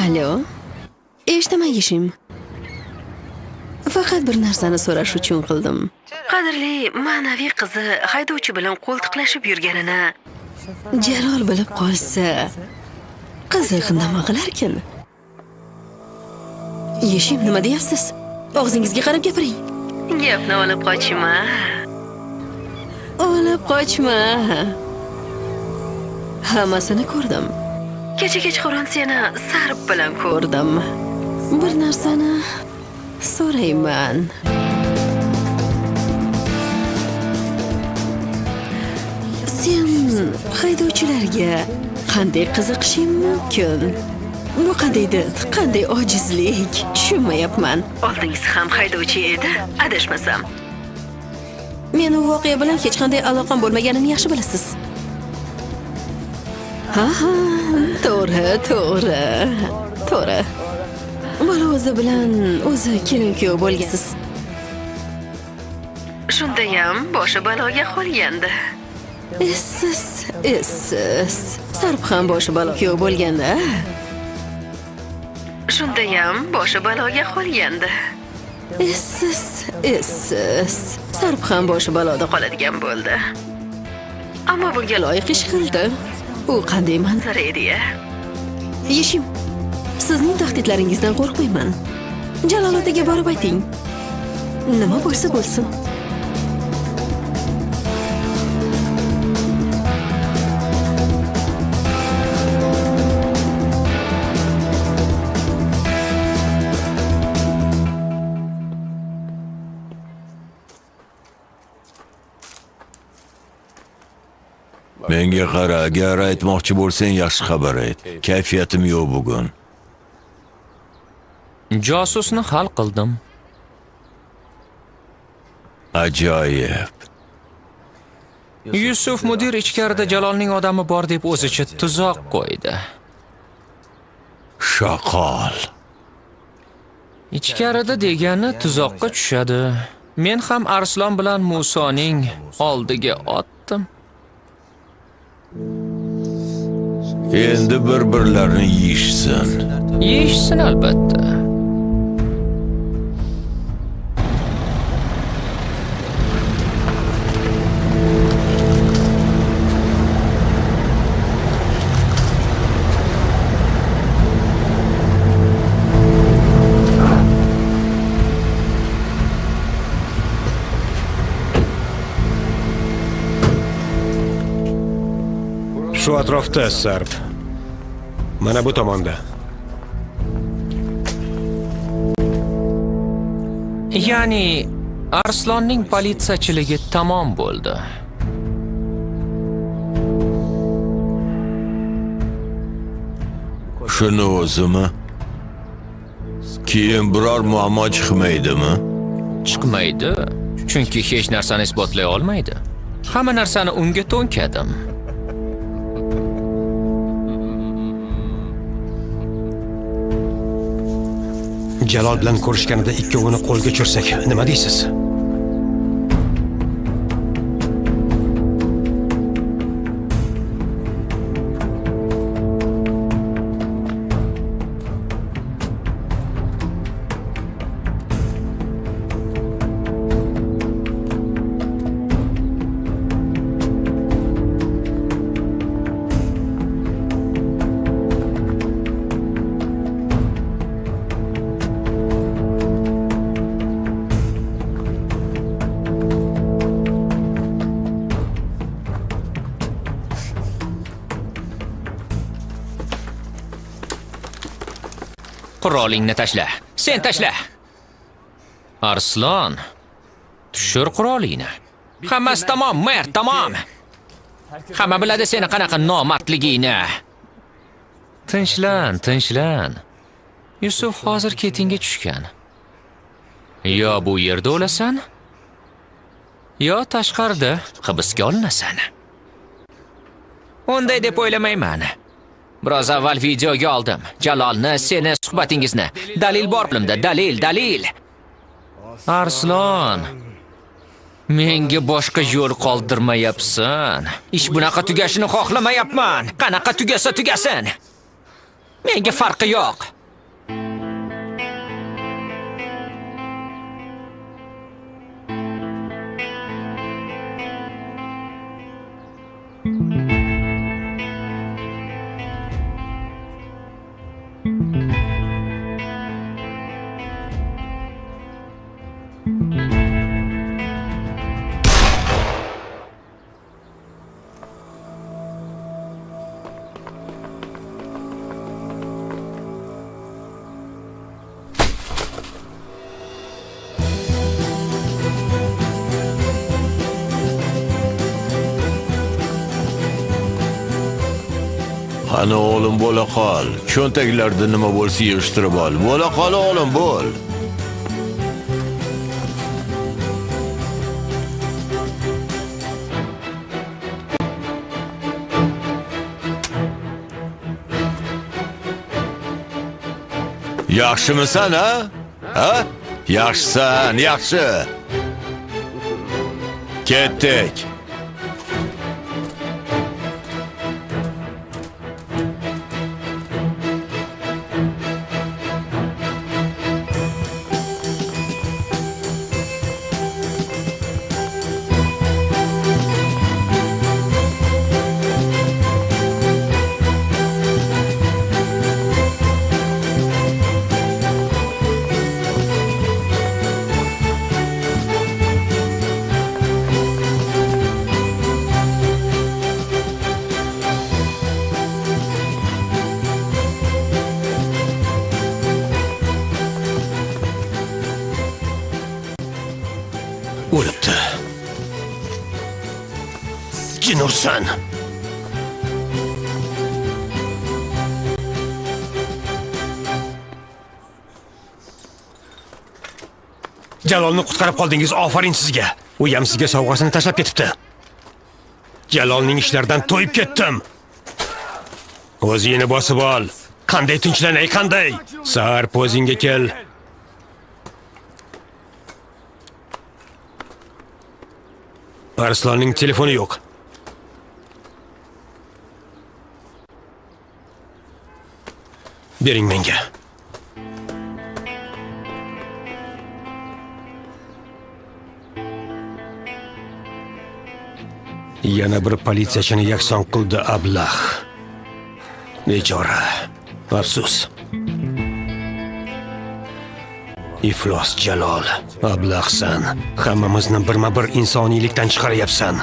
Alo. Eshitaman Yeshim. Faqat bir narsani so'rash uchun qildim. Qadrli ma'naviy qizi haydovchi bilan qo'ltiqlashib yurganini Jalol bilib qolsa, qiziq nima qilarkin? Yeshim, nima deyapsiz? Og'zingizga qarab gapiring. Gapni olib qochma. Olib qochma. Hammasini ko'rdim. Kecha kechqurun seni Sarp bilan ko'rdim. Bir narsani so'rayman. Sen haydovchilarga qanday qiziqishing mumkin? Bu qanday did, qanday ojizlik, tushunmayapman. Oldingisi ham haydovchi edi, adashmasam. Men u voqea bilan hech qanday aloqam bo'lmaganini yaxshi bilasiz. Ha, to'g'ri, to'g'ri, to'g'ri. Bola o'zi bilan o'zi kelin-kuyov bo'lgansiz. Shundayam boshi baloga qolgandi. Essiz, essiz. Sarp ham boshi balo kuyov bo'lganda. Shundayam boshi baloga qolgandi. Essiz, essiz. Sarp ham boshi baloda qoladigan bo'ldi. Ammo bunga loyiq ish qildi. U qanday manzara edi-ya? Yeshim, sizning tahdidlaringizdan qo'rqmayman. Jalol otaga borib ayting. Nima bo'lsa bo'lsin. Menga qara, agar aytmoqchi bo'lsang yaxshi xabar ayt. Kayfiyatim yo'q bugun. Josusni hal qildim. Ajoyib. Yusuf mudir ichkarida Jalolning odami bor deb o'zicha tuzoq qo'ydi. Shaqol. Ichkarida degani tuzoqqa tushadi. Men ham Arslon bilan Musoning oldiga otdim. Endi bir-birlarini yeyishsin. Yeyishsin albatta. Shu atrofda Sarp. Mana bu tomonda. Ya'ni Arslonning politsiyachiligi tamom bo'ldi. Shuni o'zimi? Keyin biror muammo chiqmaydimi? Chiqmaydi, chunki hech narsani isbotlay olmaydi. Hamma narsani unga to'nkadim. Jalol bilan ko'rishganida ikkovini qo'lga tushirsak, nima deysiz? Qurolingni tashla. Sen tashla. Arslon, tushir qurolingni. Hammasi tamom, mer, tamom. Hamma biladi seni qanaqa nomardligingni. Tinchlan, tinchlan. Yusuf hozir ketingga tushgan. Yo bu yerda o'lasan, yo tashqarida hibsga olinasan. Unday deb o'ylamayman. Biroz avval videoga oldim. Jalolni, seni, suhbatingizni. Dalil bor qo'limda, dalil, dalil. Arslon, menga boshqa yo'l qoldirmayapsan. Ish bunaqa tugashini xohlamayapman. Qanaqa tugasa tugasin. Menga farqi yo'q. Qani o'g'lim, bo'la qol. Cho'ntaklarda nima bo'lsa yig'ishtirib ol. Bo'la qol o'g'lim, bo'l. Yaxshimisan, ha? Ha? Yaxshisan, yaxshi. Ketdik. O'libdi. Jin ursin. Jalolni qutqarib qoldingiz, ofarin sizga. U ham sizga sovg'asini tashlab ketibdi. Jalolning ishlaridan to'yib ketdim. O'zingni bosib ol. Qanday tinchlanay, qanday? Sarp, o'zingga kel. Arslonning telefoni yo'q. Bering menga. Yana bir politsiyachini yakson qildi ablah. Bechora. Afsus. Iflos Jalol, ablahsan. Hammamizni birma-bir insoniylikdan chiqaryapsan.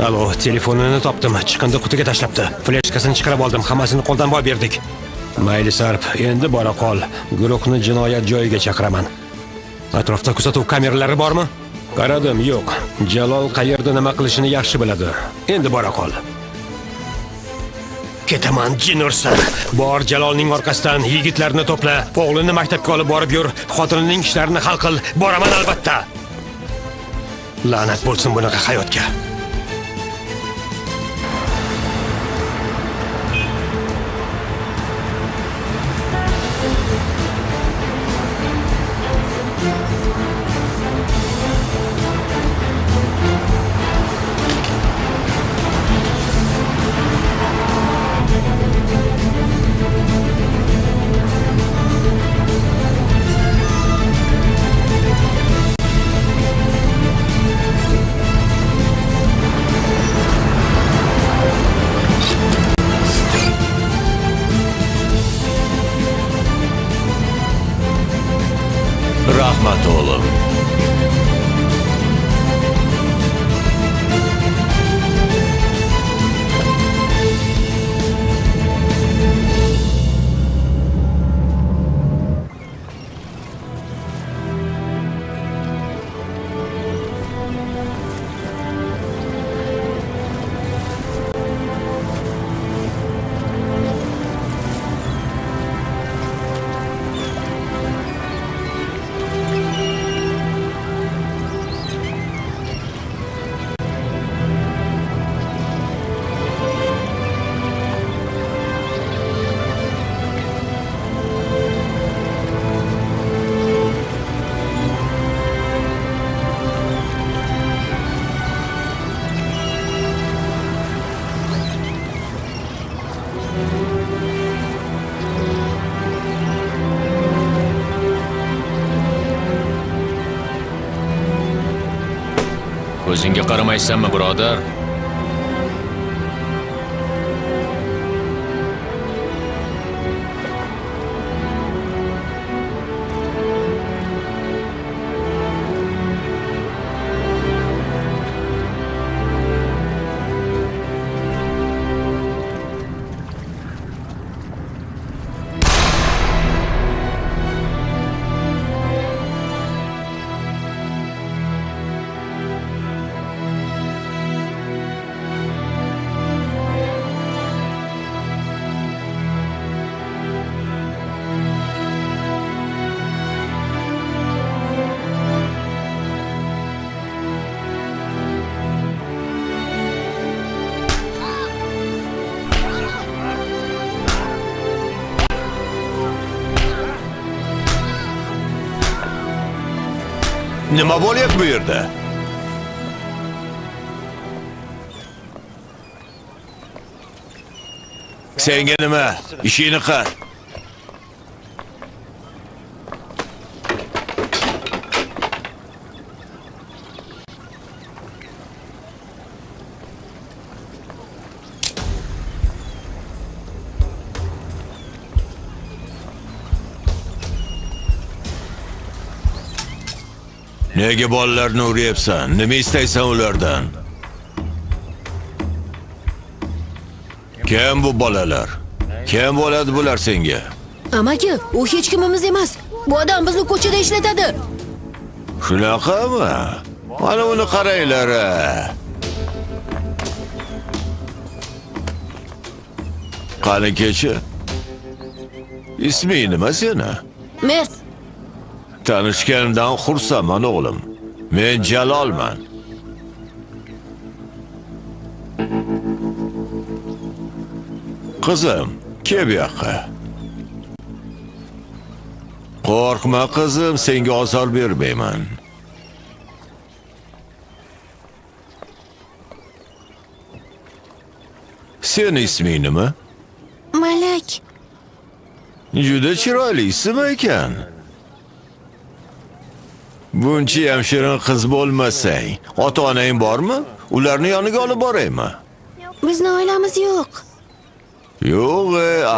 Alo, telefonini topdim. Chiqindi qutiga tashlabdi. Fleshkasini chiqarib oldim. Hammasini qo'ldan boy berdik. Mayli Sarp, endi bora qol. Guruhni jinoyat joyiga chaqiraman. Atrofda kuzatuv kameralari bormi? Qaradim, yo'q. Jalol qayerda nima qilishini yaxshi biladi. Endi bora qol. Ketaman, jin ursin. Bor Jalolning orqasidan yigitlarni to'pla, o'g'lini maktabga olib borib yur, xotinining ishlarini hal qil. Boraman albatta. La'nat bo'lsin bunaqa hayotga. O'zingga qaramaysanmi, birodar? Nima bo'lyapti bu yerda? Senga nima? Ishingni qil. Nega bolalarni uryapsan? Nima istaysan ulardan? Kim bu bolalar? Kim bo'ladi bular senga? Amaki, u hech kimimiz emas. Bu odam bizni ko'chada ishlatadi. Shunaqami? Mana uni qaranglar. Qani kecha? Isming nima seni? Mert. Tanishganimdan xursandman o'g'lim. Men Jalolman. Qizim, kel bu yoqqa. Qo'rqma qizim, senga ozor bermayman. Seni isming nima? Malak. Juda chiroyli ism ekan. Buncha ham shirin qiz bo'lmasang, ota-onang bormi? Ularni yoniga olib boraymi? Bizni oilamiz yo'q. Yo'q,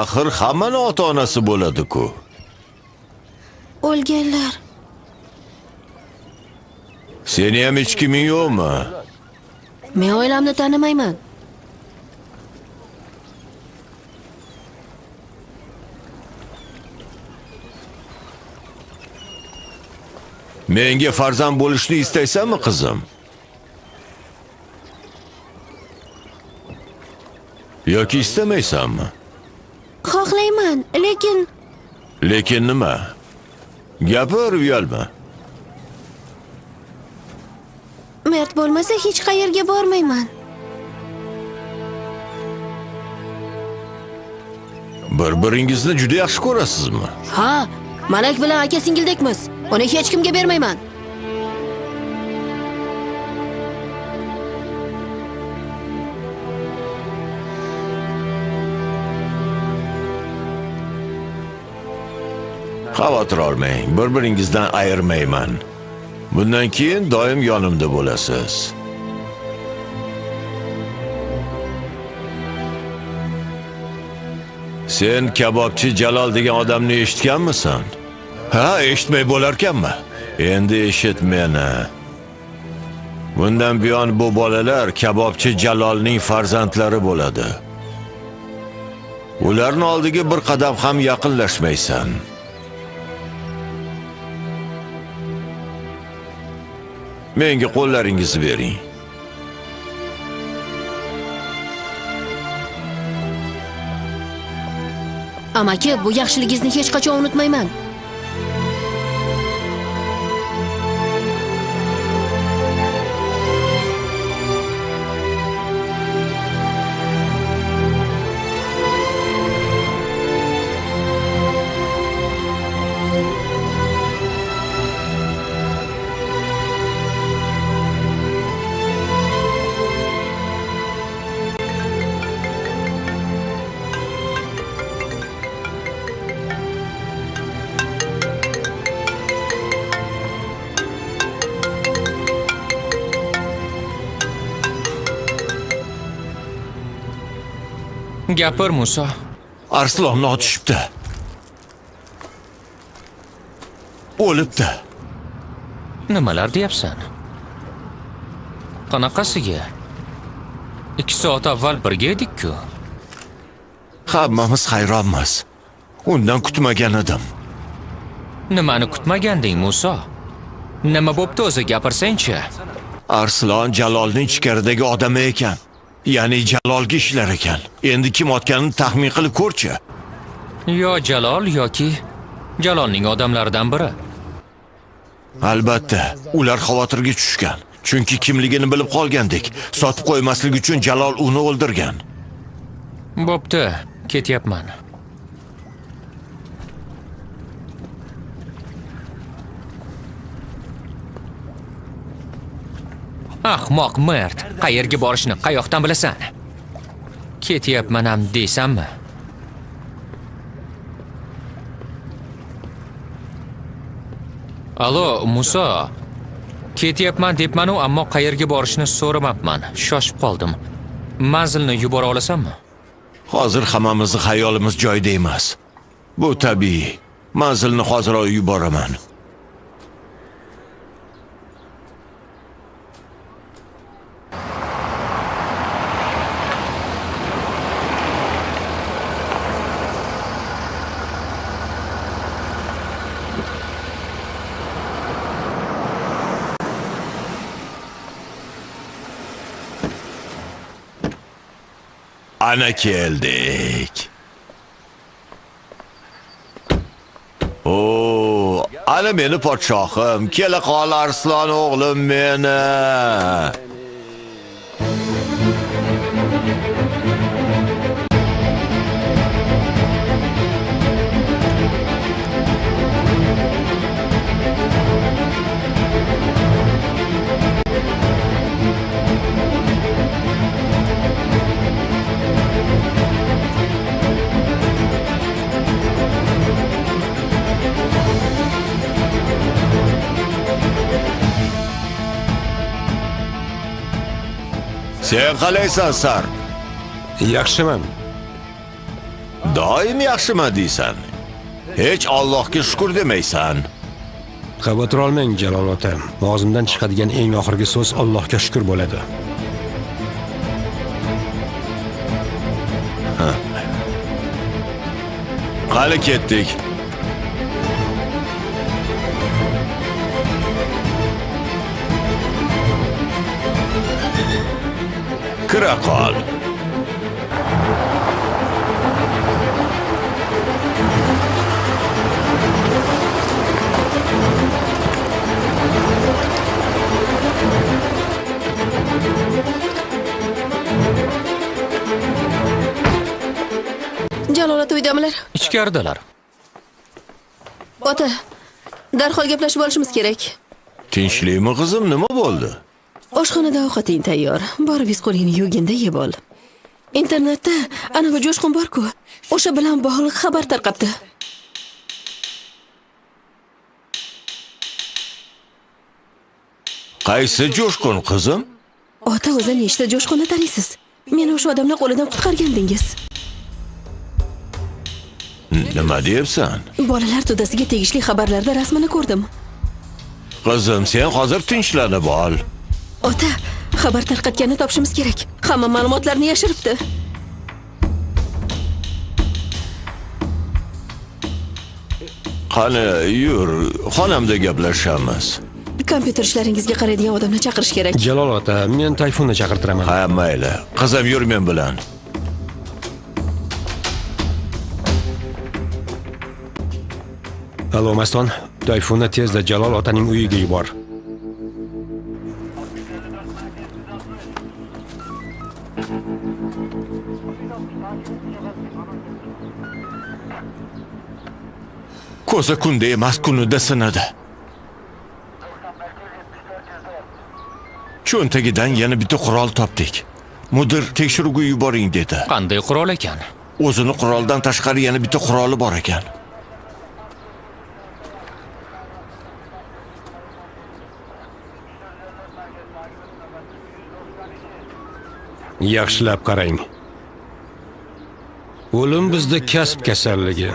axir hammani ota-onasi bo'ladi-ku. O'lganlar. Seni ham hech kiming yo'qmi? Men oilamni tanimayman. Menga farzand bo'lishni istaysanmi, qizim? Yoki istamaysanmi? Xohlayman, lekin... Lekin nima? Gapir, uyalma. Mert bo'lmasa hech qayerga bormayman. Bir-biringizni juda yaxshi ko'rasizmi? Ha, Malak bilan aka-singildekmiz. Uni hech kimga bermayman. Xavotir olmang, bir-biringizdan ayirmayman. Bundan keyin doim yonimda bo'lasiz. Sen kabobchi Jalol degan odamni eshitganmisan? Ha, eshitmay bo'larkanmi? Endi eshit meni. Bundan buyon bu bolalar kabobchi Jalolning farzandlari bo'ladi. Ularning oldiga bir qadam ham yaqinlashmaysan. Menga qo'llaringizni bering. Amaki, bu yaxshiligingizni hech qachon unutmayman. Gapir, Muso. Arslonni otishibdi. O'libdi. Nimalar deyapsan? Qanaqasiga? 2 soat avval birga edik-ku. Hammamiz hayronmiz. Undan kutmagan edim. Nimani kutmaganding, Muso? Nima bo'pti o'zi, gapirsang-chi? Arslon Jalolning ichkaridagi odami ekan. Ya'ni Jalolga ishlar ekan. Endi kim otganini taxmin qilib ko'rchi. Yo Jalol yoki Jalolning odamlaridan biri. Albatta, ular xavotirga tushgan. Chunki kimligini bilib qolgandik. Sotib qo'ymaslik uchun Jalol uni o'ldirgan. Bo'pti, ketyapman. Ahmoq Mert, qayerga borishni qayoqdan bilasan? Ketyapman ham deysanmi? Alo, Muso. Ketyapman debman-u, ammo qayerga borishni so'ramabman. Shoshib qoldim. Manzilni yubora olasanmi? Hozir hammamizni xayolimiz joyida emas. Bu tabiiy. Manzilni hoziroq yuboraman. Ana keldik. Oo, ana meni podshohim, kela qol Arslon o'g'lim meni. Sen qalaysan, Sar? Yaxshiman. Doim yaxshiman deysan. Hech Allohga shukr demaysan. Xavotir olmang, Jalol ota. Og'zimdan chiqadigan eng oxirgi so'z Allohga shukr bo'ladi. Qani ketdik. Kira qol. Jalol ota uydamilar? Ichkaridalar. Ota, darhol gaplashib olishimiz kerak. Tinchlikmi qizim, nima bo'ldi? Oshxonada ovqating tayyor. Borib yuz qo'lingni yuvginda yeb ol. Internetda ana bu jo'shqin bor-ku, o'sha bilan bog'liq xabar tarqabdi. Qaysi jo'shqin qizim? Ota, o'zi nechta jo'shqinni taniysiz? Meni o'sha odamlar qo'lidan qutqargandingiz. Nima deyapsan? Bolalar to'dasiga tegishli xabarlarda rasmini ko'rdim. Qizim, sen hozir tinchlanib ol. Ota, xabar tarqatganni topishimiz kerak. Hamma ma'lumotlarni yashiribdi. Qani, yur, xonamda gaplashamiz. Kompyuter ishlaringizga qaraydigan odamni chaqirish kerak. Jalol ota, men Tayfunni chaqirtiraman. Ha, mayli. Qizim, yur men bilan. Alo, Maston, Tayfunni tezda Jalol otaning uyiga yubor. Ko'za kunda emas, kunida sinadi. Cho'ntagidan yana bitta qurol topdik. Mudir tekshiruvga yuboring dedi. Qanday qurol ekan? O'zini quroldan tashqari yana bitta quroli bor ekan. Yaxshilab qarang. O'lim bizda kasb kasalligi.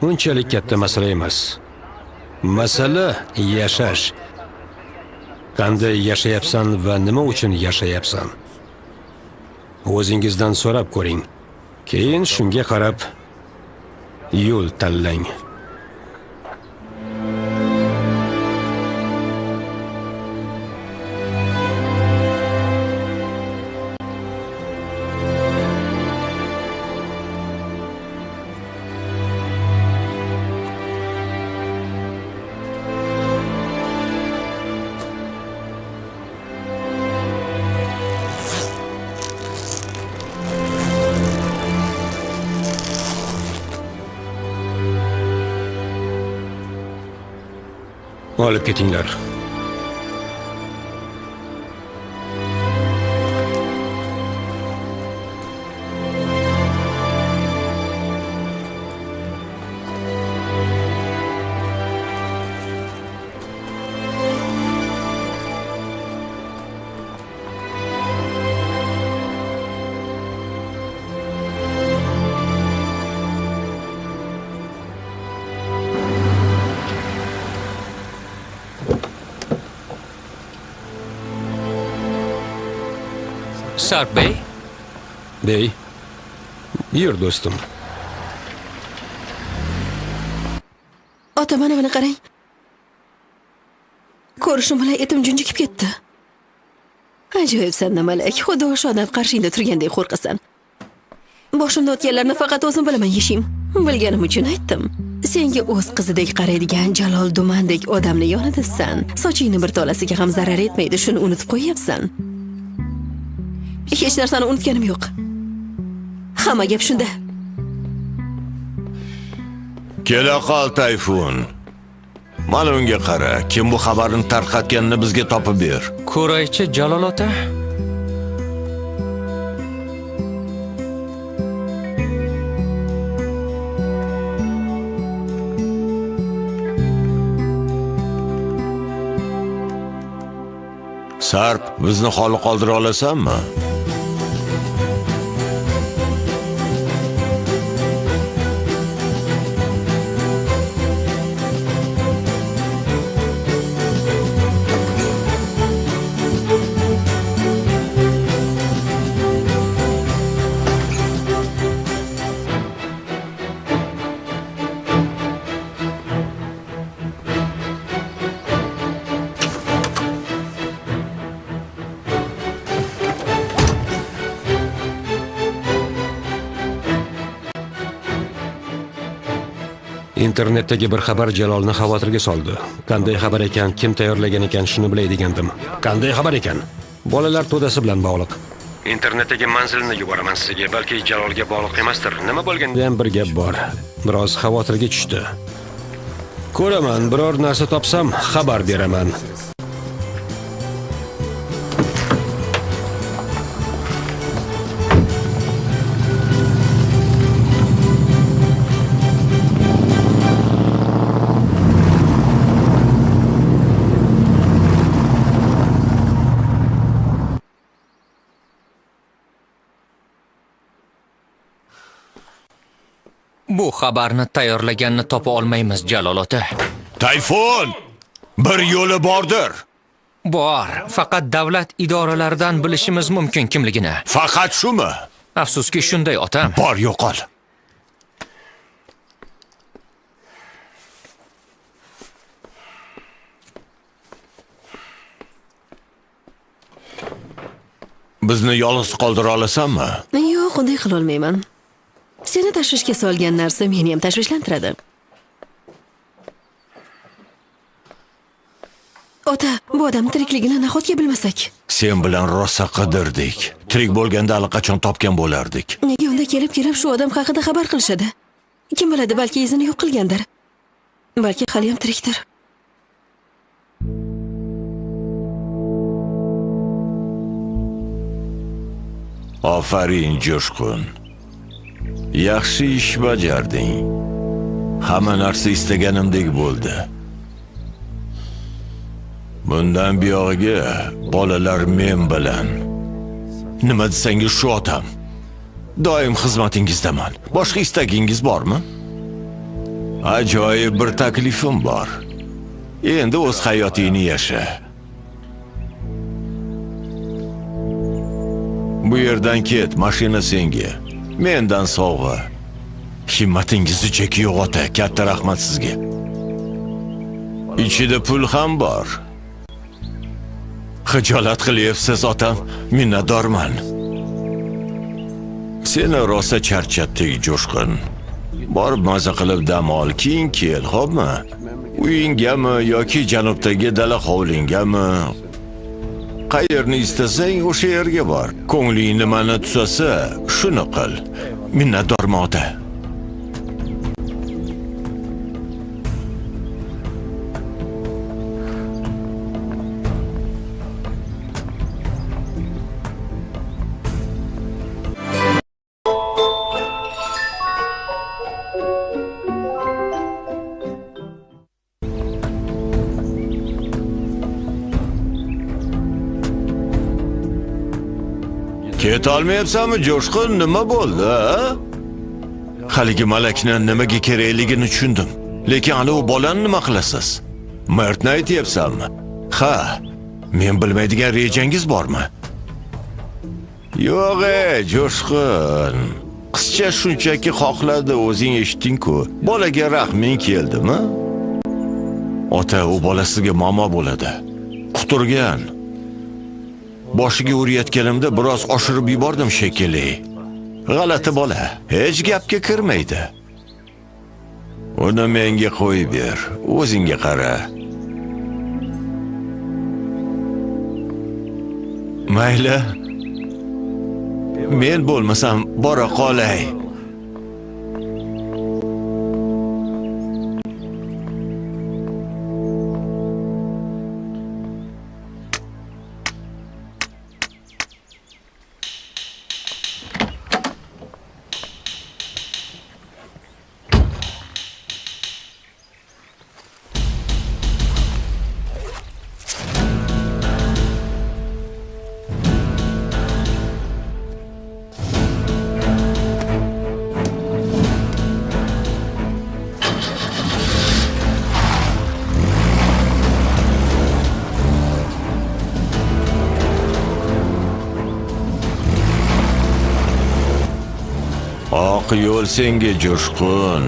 Unchalik katta masala emas. Masala yashash. Qanday yashayapsan va nima uchun yashayapsan? O'zingizdan so'rab ko'ring. Keyin shunga qarab yo'l tanlang. Olib ketinglar. Sarp bey. Bey. Yur do'stim. Ota, mana buni qarang. Ko'rishim bilan etim junjikib ketdi. Ajoyibsan, Malak. Xuddi o'sha odam qarshingda turgandek qo'rqasan. Boshimda o'tganlarni faqat o'zim bilaman, Yeshim. Bilganim uchun aytdim. Senga o'z qizidek qaraydigan Jalol Dumandek odamni yonidasan. Sochingni bir tolasiga ham zarar etmaydi, shuni unutib qo'yapsan. Hech narsani unutganim yo'q. Hamma gap shunda. Kela qol, Tayfun. Mana unga qara, kim bu xabarni tarqatganini bizga topib ber. Ko'raychi, Jalol ota. Sarp, bizni xoli qoldira olasanmi? Internetdagi bir xabar Jalolni xavotirga soldi. Qanday xabar ekan, kim tayyorlagan ekan, shuni bilay degandim. Qanday xabar ekan? Bolalar to'dasi bilan bog'liq. Internetdagi manzilni yuboraman sizga, balki Jalolga bog'liq emasdir. Nima bo'lganda ham bir gap bor. Biroz xavotirga tushdi. Ko'raman, biror narsa topsam xabar beraman. Bu xabarni tayyorlaganni topa olmaymiz, Jalol ota. Tayfun, bir yo'li bordir. Bor, faqat davlat idoralaridan bilishimiz mumkin kimligini. Faqat shumi? Afsuski shunday, otam. Bor, yo'qol. Bizni yolg'iz qoldira olasanmi? Yo'q, unday qila olmayman. Seni tashvishga solgan narsa meni ham tashvishlantiradi. Ota, bu odam tirikligini nahotki bilmasak? Sen bilan rosa qidirdik. Tirik bo'lganda allaqachon topgan bo'lardik. Nega unda kelib-kelib shu odam haqida xabar qilishadi? Kim biladi, balki izini yo'q qilgandir. Balki hali ham tirikdir. Ofarin, Jo'shqin. Yaxshi ish bajarding. Hamma narsa istaganimdek bo'ldi. Bundan buyog'iga bolalar men bilan. Nima desangiz shu otam. Doim xizmatingizdaman. Boshqa istagingiz bormi? Ajoyib bir taklifim bor. Endi o'z hayotingni yasha. Bu yerdan ket, mashina senga. Mendan sovg'a. Himmatingizni cheki yo'q ota, katta rahmat sizga. Ichida pul ham bor. Xijolat qilyapsiz otam, minnatdorman. Seni rosa charchatdik, Jo'shqin. Borib maza qilib dam ol, keyin kel, xo'pmi? Uyingami yoki janubdagi dala hovlingami? Qayerni istasang o'sha yerga bor. Ko'ngling nimani tusasa, shuni qil. Minnatdorman ota. Ketolmayapsanmi, Jo'shqin? Nima bo'ldi, ha? Haligi malakni nimaga kerakligini tushundim. Lekin ana u bolani nima qilasiz? Mertni aytyapsanmi? Ha, men bilmaydigan rejangiz bormi? Yo'q, Jo'shqin. Qizcha shunchaki xohladi, o'zing eshitding-ku. Bolaga rahming keldimi? Ota, u bola sizga muammo bo'ladi. Quturgan. Boshiga urayotganimda biroz oshirib yubordim shekilli. G'alati bola, hech gapga kirmaydi. Uni menga qo'yib ber, o'zingga qara. Mayli. Men bo'lmasam bora qolay. Oq yo'l senga, Jo'shqin.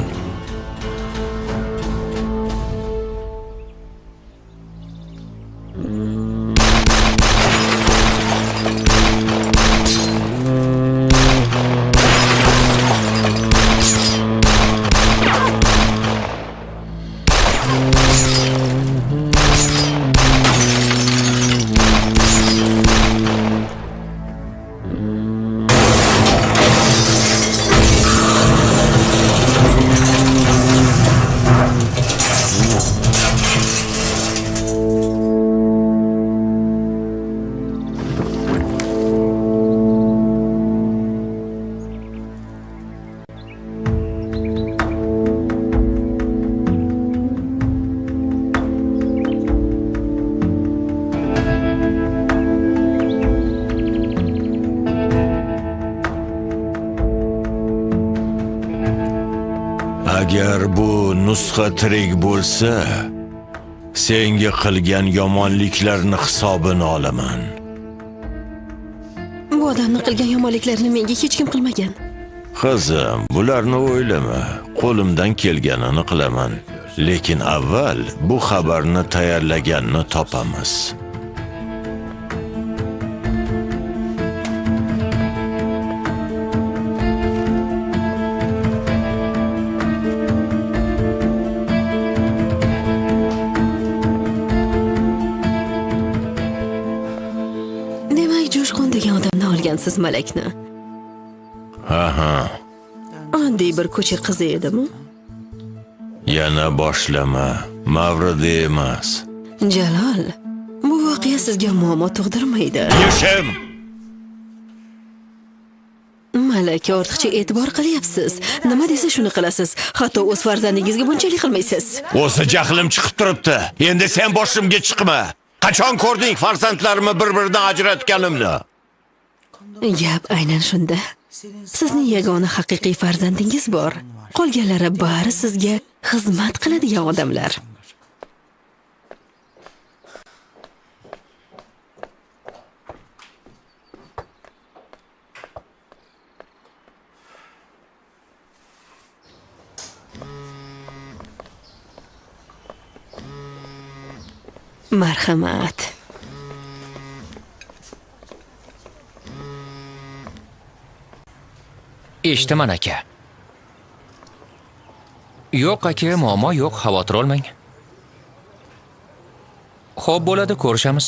Agar bu nusxa tirik bo'lsa, senga qilgan yomonliklarni hisobini olaman. Bu odamni qilgan yomonliklarni menga hech kim qilmagan. Qizim, bularni o'ylama. Qo'limdan kelganini qilaman. Lekin avval bu xabarni tayyorlaganni topamiz. Siz Malakni. Ha ha. Anday bir ko'cha qizi edimi? Yana boshlama, mavridi emas. Jalol, bu voqea sizga muammo tug'dirmaydi. Yashim. Malakka ortiqcha e'tibor qilyapsiz. Nima desa shuni qilasiz. Hatto o'z farzandingizga bunchalik qilmaysiz. O'zi jahlim chiqib turibdi. Endi sen boshimga chiqma. Qachon ko'rding farzandlarimni bir-biridan ajratganimni? Gap aynan shunda. Sizning yagona haqiqiy farzandingiz bor. Qolganlari bari sizga xizmat qiladigan odamlar. Marhamat. Eshitaman aka. Yo'q aka, muammo yo'q, xavotir olmang. Xo'p, bo'ladi, ko'rishamiz.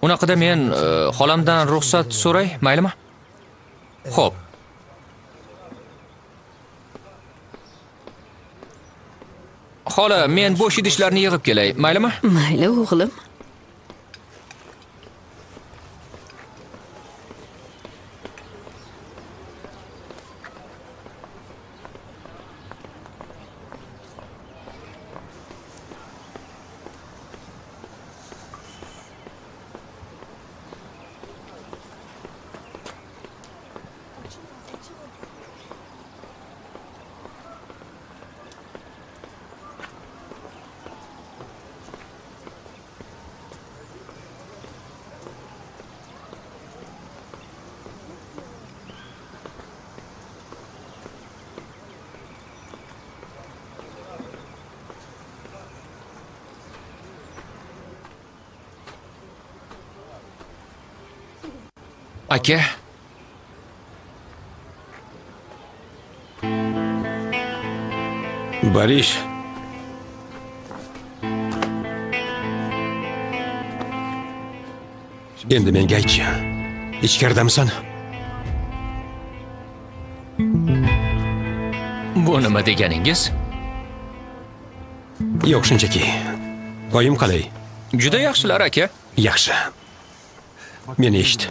Unaqada men xolamdan ruxsat so'ray, maylimi? Xo'p. Xola, men bo'sh idishlarni yig'ib kelay, maylimi? Mayli, o'g'lim. Aka. Barish. Endi menga aytchi. Ichkaridamisan? Bu nima deganingiz? Yo'q, shunchaki. Oyim qalay? Juda yaxshilar, aka. Yaxshi. Meni eshit.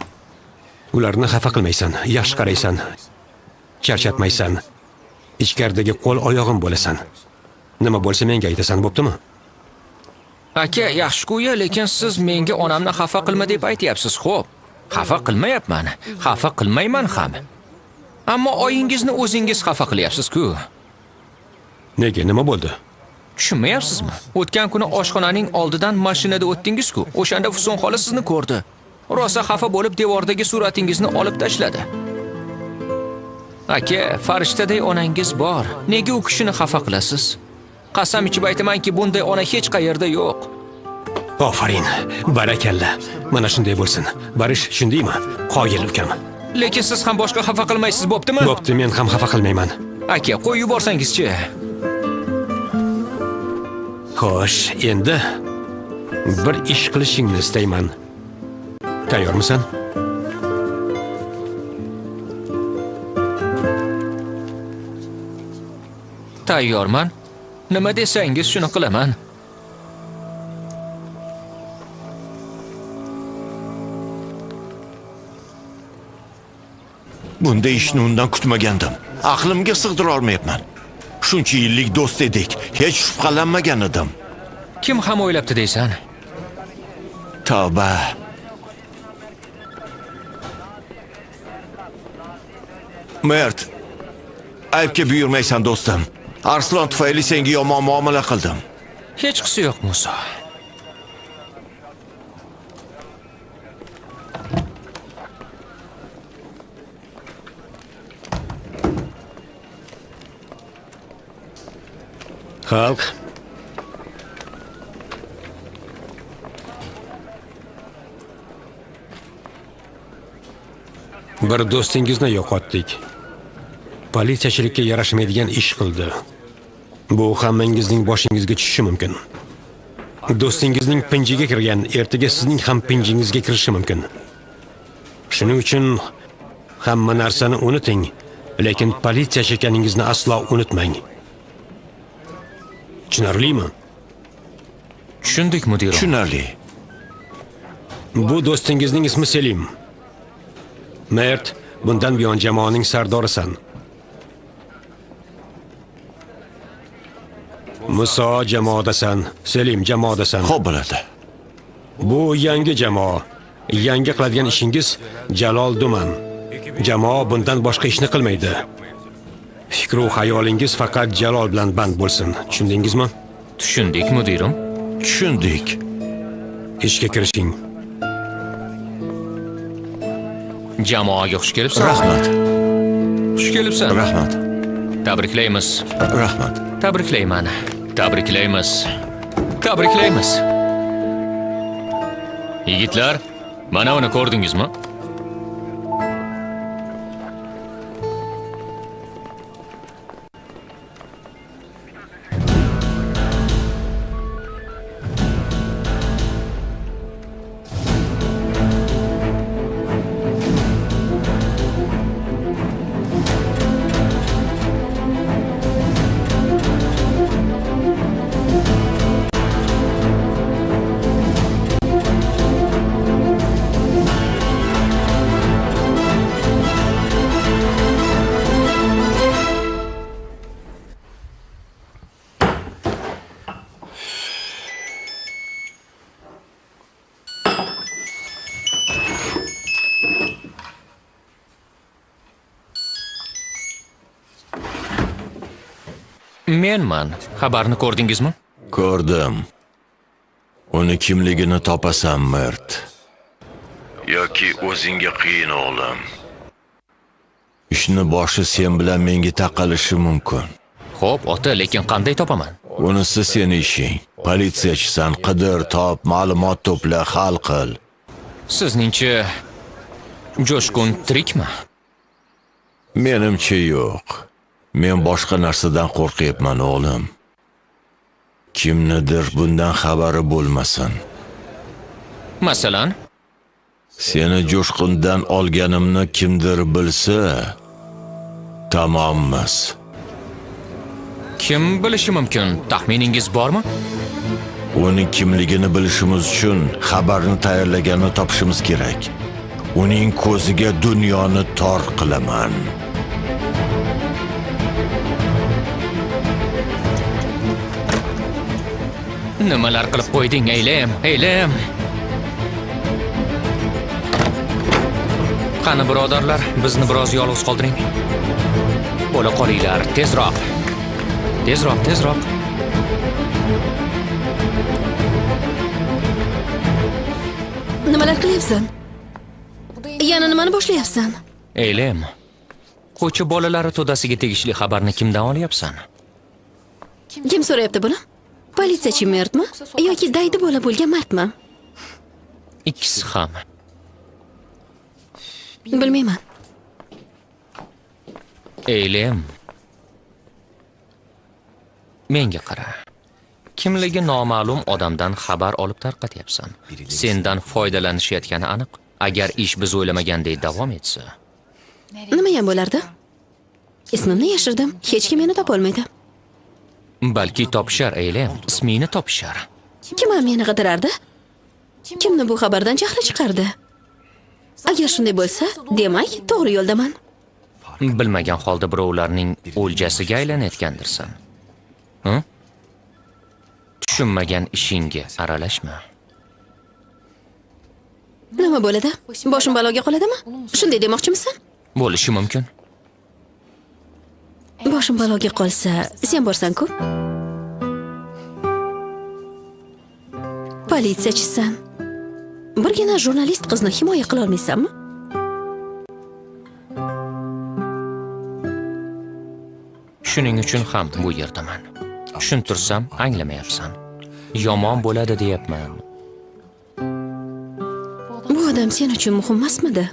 Ularni xafa qilmaysan, yaxshi qaraysan, charchatmaysan. Ichkaridagi qo'l oyog'im bo'lasan. Nima bo'lsa menga aytasan, bo'ptimi? Aka, yaxshi-ku, lekin siz menga onamni xafa qilma deb aytyapsiz, xo'p. Xafa qilmayapman, xafa qilmayman ham. Ammo oyingizni o'zingiz xafa qilyapsiz-ku. Nega, nima bo'ldi? Tushunmayapsizmi? O'tgan kuni oshxonaning oldidan mashinada o'tdingiz-ku. O'shanda Fusun xola sizni ko'rdi. Rosa xafa bo'lib devordagi suratingizni olib tashladi. Aka, farishtaday onangiz bor. Nega u kishini xafa qilasiz? Qasam ichib aytamanki, bunday ona hech qayerda yo'q. Ofarin, barakalla. Mana shunday bo'lsin. Barish, shundaymi? Qoyil ukam. Lekin siz ham boshqa xafa qilmaysiz, bo'ptimi? Bo'pti, men ham xafa qilmayman. Aka, qo'yib yuborsangizchi. Xo'sh, endi bir ish qilishingni istayman. Tayyormisan? Tayyorman. Nima desangiz shuni qilaman. Bunday ishni undan kutmagandim. Aqlimga sig'dira olmayapman. Shuncha yillik do'st edik, hech shubhalanmagan edim. Kim ham o'ylabdi deysan? Tavba. Mert, aybga buyurmaysan do'stim. Arslon tufayli senga yomon muomala qildim. Hechqisi yo'q, Musa. Xalq. Bir do'stingizni yo'qotdik. Politsiyachilikka yarashmaydigan ish qildi. Bu hammangizning boshingizga tushishi mumkin. Do'stingizning pinjiga kirgan, ertaga sizning ham pinjingizga kirishi mumkin. Shuning uchun hamma narsani unuting, lekin politsiyachi ekaningizni aslo unutmang. Tushunarlimi? Tushundik, mudirim. Tushunarli. Bu do'stingizning ismi Selim. Mert, bundan buyon jamoaning sardorisan. Muso jamoadasan, Selim jamoadasan. Xo'p bo'ladi. Bu yangi jamoa. Yangi qiladigan ishingiz Jalol Duman. Jamoa bundan boshqa ishni qilmaydi. Fikru xayolingiz faqat Jalol bilan band bo'lsin. Tushundingizmi? Tushundik, mudirim. Tushundik. Ishga kirishing. Jamoaga xush kelibsan. Rahmat. Xush kelibsan. Rahmat. Tabriklaymiz. Rahmat. Tabriklayman. Tabriklaymiz. Tabriklaymiz. Yigitlar, mana uni ko'rdingizmi? Menman. Xabarni ko'rdingizmi? Ko'rdim. Uni kimligini topasan, Mert. Yoki o'zingga qiyin, o'g'lim. Ishni boshi sen bilan menga taqalishi mumkin. Xo'p, ota, lekin qanday topaman? Unisi seni ishing. Politsiyachisan, qidir, top, ma'lumot to'pla, hal qil. Sizningcha Jo'shqin tirikmi? Menimcha yo'q. Men boshqa narsadan qo'rqyapman, o'g'lim. Kimnidir bundan xabari bo'lmasin. Masalan? Seni Jo'shqindan olganimni kimdir bilsa, tamommiz. Kim bilishi mumkin? Taxminingiz bormi? Uning kimligini bilishimiz uchun xabarni tayyorlaganini topishimiz kerak. Uning ko'ziga dunyoni tor qilaman. Nimalar qilib qo'yding, Eylem, Eylem? Qani birodarlar, bizni biroz yolg'iz qoldiring. Bo'la qolinglar, tezroq. Tezroq, tezroq. Nimalar qilyapsan? Yana nimani boshlayapsan? Eylem, ko'cha bolalari to'dasiga tegishli xabarni kimdan olyapsan? Kim so'rayapti buni? Politsiyachi Mertmi yoki daydi bola bo'lgan Martmi? Ikkisi ham. Bilmayman. Eylem, menga qara. Kimligi noma'lum odamdan xabar olib tarqatyapsan. Sendan foydalanishayotgani aniq. Agar ish biz o'ylamagandek davom etsa, nima ham bo'lardi? Ismimni yashirdim, hech kim meni topa olmaydi. Balki topishar, Eylem, ismingni topishar. Kim ham meni qidirardi? Kimni bu xabardan jahli chiqardi? Agar shunday bo'lsa, demak, to'g'ri yo'ldaman. Bilmagan holda birovlarning o'ljasiga aylanayotgandirsan. Tushunmagan ishingga aralashma. Nima bo'ladi? Boshim baloga qoladimi? Shunday demoqchimisan? Bo'lishi mumkin. Boshim baloga qolsa, sen borsan-ku. Politsiyachisan. Birgina jurnalist qizni himoya qila olmaysanmi? Shuning uchun ham bu yerdaman. Tushuntirsam anglamayapsan. Yomon bo'ladi deyapman. Bu odam sen uchun muhim emasmidi?